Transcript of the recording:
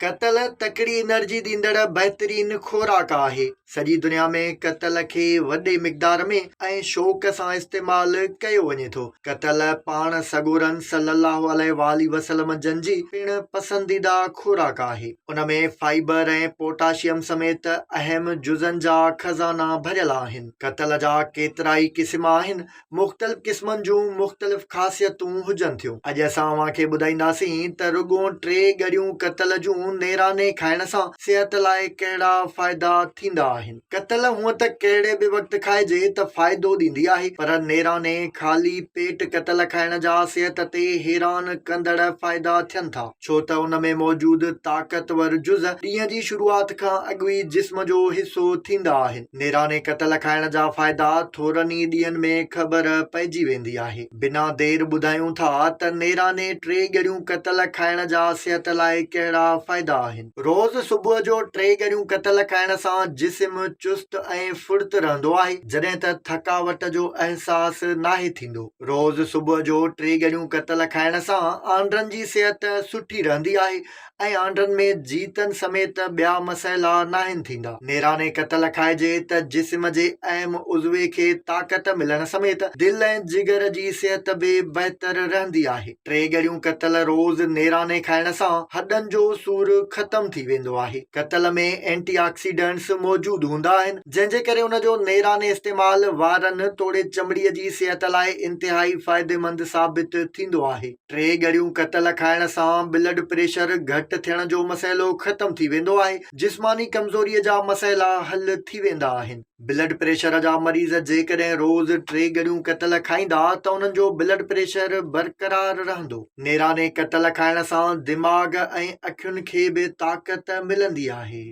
ڪتل تڪڙي انرجي ڏيندڙ بهترين خوراڪ آهي. سڄي دنيا ۾ ڪتل کي وڏي مقدار ۾ ۽ شوق سان استعمال ڪيو وڃي ٿو. ڪتل پاڻ سڳورن صلي الله عليه واٰله وسلم جن جي پڻ پسنديده خوراڪ آهي. ان ۾ فائبر ۽ پوٽاشيم سميت اهم جزن جا خزانا ڀريل آهن. ڪتل جا ڪيترائي قسم آهن مختلف قسمن جون مختلف خاصيتون هجن ٿيون. اڄ اسان اوهان کي ٻڌائينداسين ته رڳو ٽي ڳڙيون ڪتل جون نيراني کائڻ سان صحت لاء ڪهڙا فائدا ٿيندا آهن. ڪتل هونء ته ڪهڙي به وقت کائجي ته فائدو ڏيندي آهي پر نيراني خالي پيٽ ڪتل کائڻ جا صحت تي حيران ڪندڙ فائدا ٿين ٿا. ڇو ته ان ۾ موجود طاقتور جز ڏينهن جي شروعات کان اڳ ئي جسم جو حصو ٿيندا آهن. نيراني ڪتل کائڻ جا فائدا ٿورن ئي ڏينهن ۾ خبر پئجي ويندي آهي. بنا دير ٻڌايون ٿا ته نيراني ٽي ڳڙيون ڪتل کائڻ جا صحت لاء ڪهڙا فائدا آهن. روز صبح جو ٽي ڳڙيون ڪتل کائڻ سان جسم چست ۽ ڦڙت رهندو آهي، جڏهن ته ٿڪاوٽ جو احساس ناهي ٿيندو. روز صبح جو ٽي ڳڙيون ڪتل کائڻ سان آنڊرن جي صحت سٺي رهندي آهي ۽ آنڊرن ۾ جيتن سميت ٻيا مسئلا ناهن ٿيندا. نيراني ڪتل کائجي ته جسم جي اهم عضوي کي طاقت ملڻ سميت دل ۽ جگر جي صحت به بهتر رهندي آهي. ٽي ڳڙيون ڪتل روز نيراني کائڻ سان هڏن جو سور ختم ٿي ويندو آهي. ڪتل ۾ اينٽي آڪسيڊنٽس موجود هوندا آهن. جنهن جي ڪري ان جو نيراني استعمال وارن توڙي چمڙي جي صحت لاء انتهائي فائديمند ثابت ٿيندو آهي. ٽي ڳڙيون ڪتل کائڻ سان بلڊ پريشر گهٽ ٿيڻ جو مسئلو ختم ٿي ويندو آهي، جسماني ڪمزوري جا مسئلا حل ٿي ويندا آهن. بلڊ پريشر جا مريض جيڪڏهن روز ٽي ڳڙيون ڪتل کائيندا ته انهن جو بلڊ پريشر برقرار رهندو. نيراني ڪتل کائڻ سان دماغ ۽ اکين کي به طاقت ملندي آهي.